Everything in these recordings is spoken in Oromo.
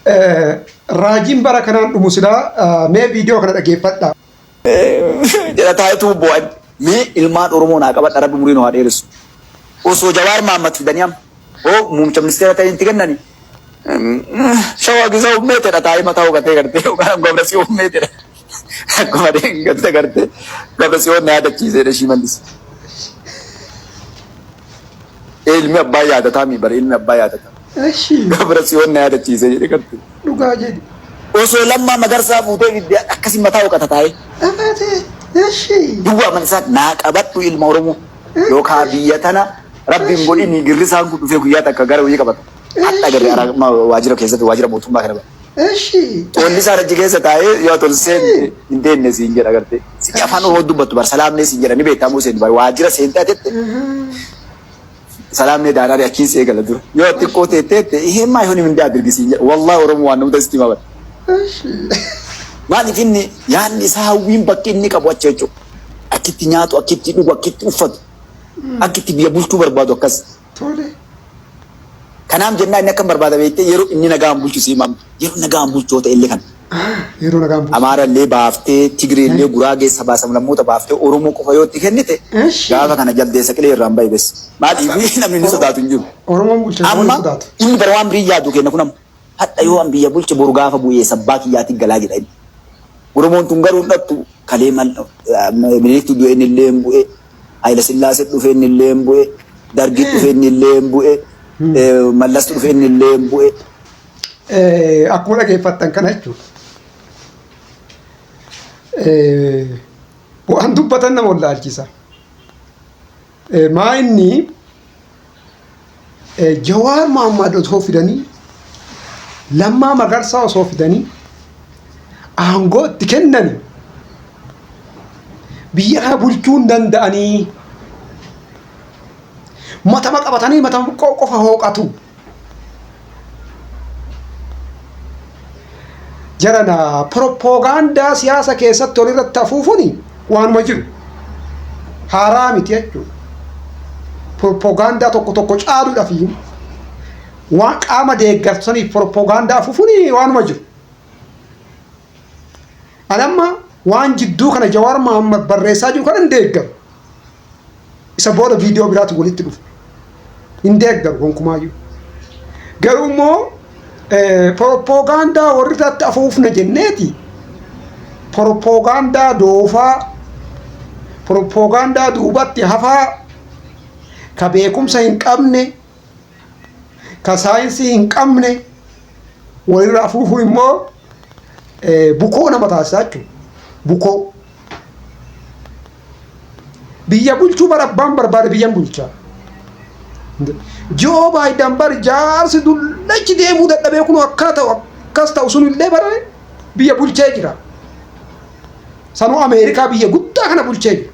Raajiin bara kanaan dhumu silaa mee viidiyoo kana dhageeffadhaa. Jedha taa'etu boo'an. Mee ilmaan Oromoo naa qabadha, Rabbi umurii nu haa dheeressu. Osoo Jawaar Mahammad fidanii amma hoo muumcha ministeera ta'e itti kennani. Shawaa gisaa ummeetedha, taa'ee mataa hogatee gartee yookaan gabrasii ummeetedha. Akkuma deengatti gartee Gabrasiyoon na yaadachiisedha Shimallis. Ilmi abbaa yaadataa mi bara, ilmi abbaa yaadataa. Eshi. Gabrasiyoon na yaadachiise jedhe gartee. Dhugaa jedhi. Osoo Lammaa Magarsaa fuutee fidde akkasi mataa hoqata taa'ee. Afate. Eshi. Duwwaa mana isaa naa qabadhu, ilma Oromoo. Yookaan biyya tana Rabbiin godhini girrisaan kun dhufee guyyaa takka gara wayii qabata. Hadha agarre waajjira keessatti, waajjira mootummaa kana bara. Eshi. Qolli isaa achi keessa taa'ee yoo tol seente hin deemne siin jedha gartee. Si afaan Oromoo dubbattu bar, salaamnee siin jedha, ni beektaa moo seentu bar waajjira seentee atette salaamnee daaraaree achiin si eegala dura. Yoo xiqqoo teetteette ihee maa yoon hin adirgi siin jedha. Wallahi Oromoo waan namatti sitti hima bara. Eshi. Maaliif inni yaadni isaa, hawwiin bakki inni qabu achi jechuudha. Akkitti nyaatu, akkitti dhugu, akkitti uffatu, akkitti biyya bulchuu barbaadu akkas. Tole. Kanaaf jennaan inni akkam barbaada beektee? Yeroo inni nagaan bulchu si himam. Yeroo nagaan bulchu yoo ta'e illee kana. Yeroo nagaan bulchu. Amaara illee baaftee, Tigree illee, Guraagee, sabaa sablammoota baaftee Oromoo qofa yoo itti kennite gaafa kana jaldeessa qilee irraan bahe bes. Maaliif namni inni sodaatu hin jiru. Oromoon bulcha nama Amma sodaatu. inni bara waan birii yaadu kenna kun amma. Hadha yoo an biyya bulche boru gaafa bu'ee sabbaa kiyyaatiin galaa jedha inni. Oromoon tun garuu hin dhattu, kalee mal Miniliktu du'e inni illee hin bu'e. Hayila Sillaasee dhufe inni illee hin bu'e. Dargii dhufe inni illee hin bu'e. Mallas dhufe inni illee hin bu'e. Akkuma dhageeffattan kana jechuudha. Waan dubbatan nama wallaalchisa. Maa inni Jawaar Mohammad osoo fidanii, Lammaa Magarsaa osoo fidanii aangoo itti kennani biyya kana bulchuu hin danda'anii, matama qabatanii matama qofa hooqatu. Jarana, propoogaandaa siyaasa keessatti walirratti afuufuun waanuma jiru. Haaraa miti jechuudha. Propoogaandaa tokko tokko caaluudhaaf waan qaama deeggarsaniif propoogaandaa afuufuun waanuma jiru. Ani amma waan jidduu kana Jawaar Mohammad barreessaa jiru kana hin deeggaru. Isa booda viidiyoo biraatu walitti dhufu. Hin deeggaru gonkumaayyuu. Garuu immoo propoogaandaa warri irratti afuufna jenneeti propoogaandaa doofaa, propoogaandaa duubatti hafaa, ka beekumsa hin qabne, ka saayinsii hin qabne walirra afuufuun immoo bukoo nama taasisa jechuudha. Bukoo. Biyya bulchuu bara abbaan barbaade biyyan bulcha. Joo Baayiden bar jaarsi dullachi deemuu dadhabee kun akkana ta'u akkas ta'u sun illee bara biyya bulchee jira. Sanuu Ameerikaa biyya guddaa kana bulchee jira.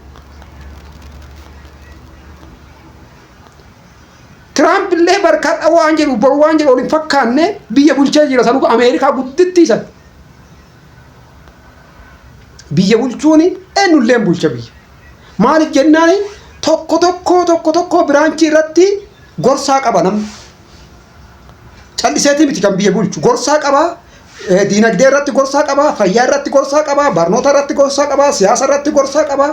Tiraamp illee barkadha waan jedhu boru waan jedhu waliin fakkaanne biyya bulchee jira, sanuu Ameerikaa guddittii san. Biyya bulchuun eenyullee bulcha biyya. Maaliif jennaan tokko tokko tokko tokko branchii irratti gorsaa qaba namni. Calliseetii miti kan biyya bulchu, gorsaa qaba. Diinagdee irratti gorsaa qaba, fayyaa irratti gorsaa qaba, barnoota irratti gorsaa qaba, siyaasa irratti gorsaa qaba,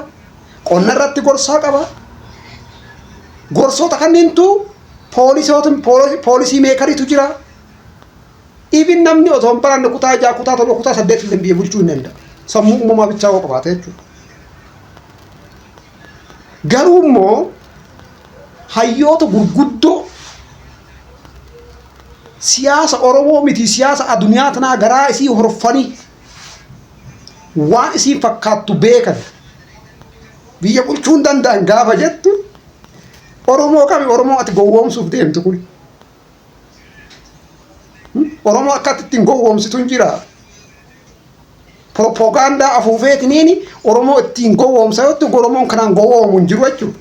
qonna irratti gorsaa qaba. Gorsoota kanneentu policy makeriitu jira. Even namni osoo hin baranne kutaa 6, kutaa 7, kutaa 8 illee biyya bulchuu hin danda'a. Sammuu uumamaa bichaa yoo qabaate jechuudha. Garuu immoo hayyoota gurguddoo siyaasa Oromoo miti siyaasa addunyaa tanaa garaa isii horfanii waan isiin fakkaattu beekan biyya bulchuu hin danda'an gaafa jettu, Oromoo kami Oromoo ati gowwoomsuuf deemtu kun? Oromoo akka ati ittiin gowwoomsitu hin jira. Propoogaandaa afuufeetiniin Oromoo ittiin gowwoomsa yoo ta'u, Oromoon kanaan gowwoomu hin jiru jechuudha.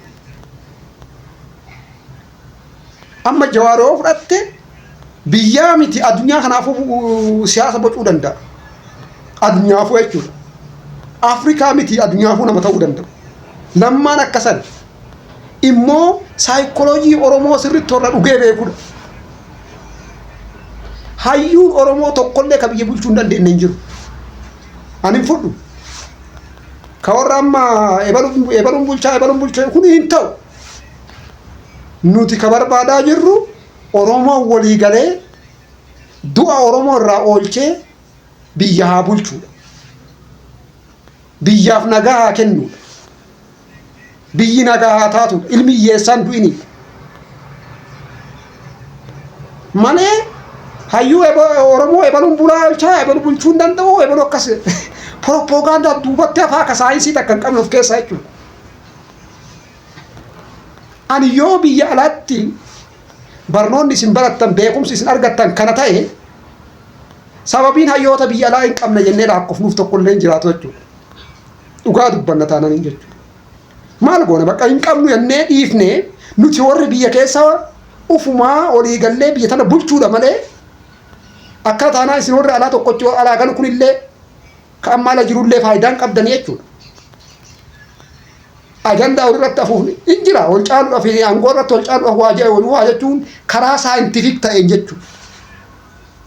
Amma Jawaar yoo fudhatte biyyaa miti addunyaa kanaafuu siyaasa bocuu danda'a. Addunyaafuu jechuudha. Afrikaa miti addunyaafuu nama ta'uu danda'u. Lammaan akkasan immoo saayikoloojii Oromoo sirriitti warra dhugee beekudha. Hayyuun Oromoo tokkollee ka biyya bulchuu hin dandeenye hin jiru. Ani hin fudhu. Ka warra amma ebaluun bulchaa ebaluun bulchaa kun hin ta'u. Nuti ka barbaadaa jirru Oromoon walii galee du'a Oromoo irraa oolchee biyya haa bulchuudha. Biyyaaf nagaa haa kennuudha. Biyyi nagaa haa taatudha. Ilmi hiyyeessaan du'inidha. Malee hayyuu Oromoo ebaluun bulaa oolchaa ebalu bulchuu hin danda'u ebalu akkas propoogaandaa duubatti hafaa akka saayinsii takka hin qabne of keessaa jechuudha. Ani yoo biyya alaatti barnoonni isin barattan beekumsi isin argattan kana ta'e sababiin hayyoota biyya alaa hin qabne jennee laakkofnuuf tokkollee hin jiraatu jechuudha. Dhugaa dubbanna taananiin jechuudha. Maal goona bakka hin qabnu jennee dhiifnee nuti warri biyya keessa ufumaa olii gallee biyya tana bulchuudha malee akka taanaa isin warri alaa tokkochi alaa galu kunillee ka amma ala jirullee faayidaan qabdanii jechuudha. Ajandaa walirratti afuufni hin jira wal caaluudhaaf aangoo irratti wal caaluudhaaf waa jedhe wal waa jechuun karaa scientific ta'een jechuudha.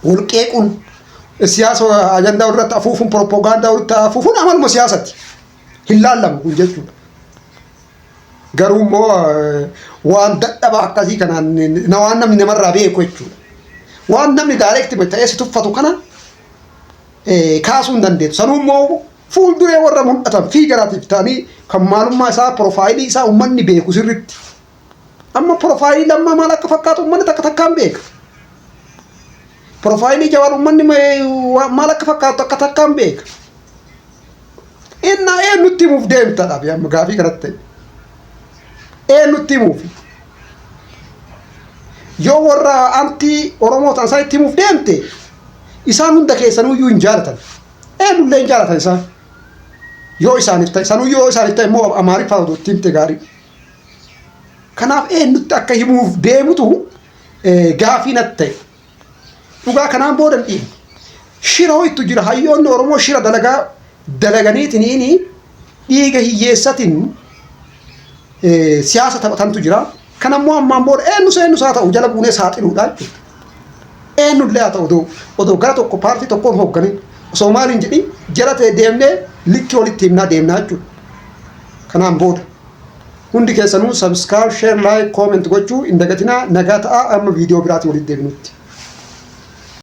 Wal qeequun siyaasa ajandaa walirratti afuufuun propoogaandaa walitti afuufuun amaluma siyaasati. Hin laallamu kun jechuudha. Garuu immoo waan dadhabaa akkasii kanaan na waan namni namarraa beeku jechuudha. Waan namni direct ta'ee si tuffatu kana kaasuu hin dandeettu. Sanuu immoo fuulduree warra mul'atan fiigaraatiif ta'anii kan maalummaa isaa profile isaa uummanni beeku sirritti. Amma profile Lammaa maal akka fakkaatu uummanni takka takkaan beeka. Profile Jawaar uummanni maal akka fakkaatu takka takkaan beeka. Innaa eenyutti himuuf deemta dhabe amma gaafii kanatti ta'e. Eenyutti himuuf? Yoo warra anti Oromoo ta'an isaan itti himuuf deemte isaan hunda keessanuyyuu hin jaalatan. Eenyullee hin jaalatan isaan. Yoo isaaniif ta'e sanuu yoo isaaniif ta'e immoo Amaariffaa oduu itti himte gaarii. Kanaaf eenyutti akka himuuf deemutu gaafii natti ta'e. Dhugaa kanaan booda hin dhiibne. Shira ho'itu jira. Hayyoonni Oromoo shira dalagaa dalaganiitiniin dhiiga hiyyeessatiin siyaasa taphatantu jira. Kan ammoo ammaan booda eenyus eenyus haa ta'u jala buunee saaxiluudha jechuudha. Eenyullee haa ta'u odoo gara tokko paartii tokkoon hoogganin osoo maaliin jedhin jala ta'e deemnee likkii walitti himnaa deemnaa jechuudha. Kanaan booda hundi keessanuu subscribe, share, like, comment gochuu hin dagatinaa. Nagaa ta'aa amma viidiyoo biraatiin walitti deebinutti.